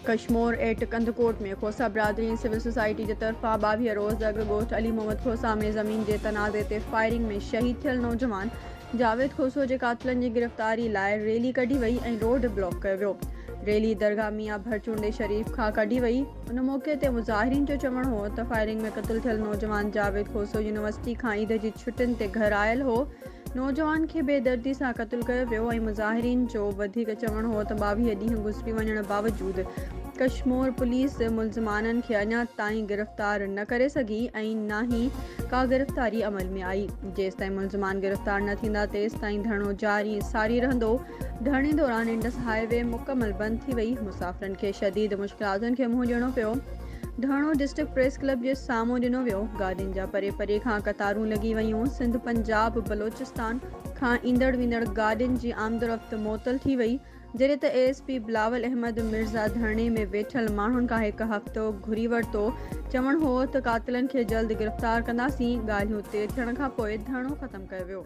Kashmore eight Kandhkot ۾ Khosa برادري ۽ civil society جي طرفان 22 روز اڳ ڳوٺ علي محمد کوسا ۾ زمين جي تنازعي تي فائرنگ ۾ شهيد ٿيل نوجوان جاويد کوسو جي قاتلن جي گرفتاري لاء ريلي ڪڍي وئي ۽ روڊ بلاڪ ڪيو ويو. ريلي درگاهه ميان ڀرچونڊي شريف کان ڪڍي وئي. ان موقعي تي مظاهرين جو چوڻ هو ته فائرنگ ۾ قتل ٿيل نوجوان جاويد کوسو يونيورسٽي کان عيد جي ڇٽين تي گهر آيل هو، نوجوان کي بي دردي سان قتل ڪيو ويو ۽ مظاهرين جو وڌيڪ چوڻ هو ته 22 ڏينهن گذري وڃڻ باوجود ڪشمور پوليس ملزمانن کي اڃا تائين گرفتار نه ڪري سگهي ۽ نه ئي ڪا گرفتاري عمل ۾ آئي، جيستائين ملزمان گرفتار نه ٿيندا تيستائين ڌرڻو جاري ۽ ساري رهندو، ڌرڻي دوران انڊس هاء وي مڪمل بند ٿي وئي، مسافرن کي شديد مشڪلاتن کي منهن ڏيڻو پيو. ڌرڻو ڊسٽرڪٽ پريس ڪلب جي سامهون ڏنو ويو، گاڏين جا پري پري کان قطارون لڳي ويون، سنڌ، پنجاب، بلوچستان کان ايندڙ ويندڙ گاڏين جي آمدرفت معطل ٿي وئي، جڏهن ته A S P Bilawal Ahmed Mirza ڌرڻي ۾ ويٺل ماڻهن کان هڪ هفتو گهري ورتو، چوڻ هو ته قاتلن کي جلد گرفتار ڪنداسين، ڳالهيون طئي ٿيڻ کانپوء ڌرڻو ختم ڪيو ويو.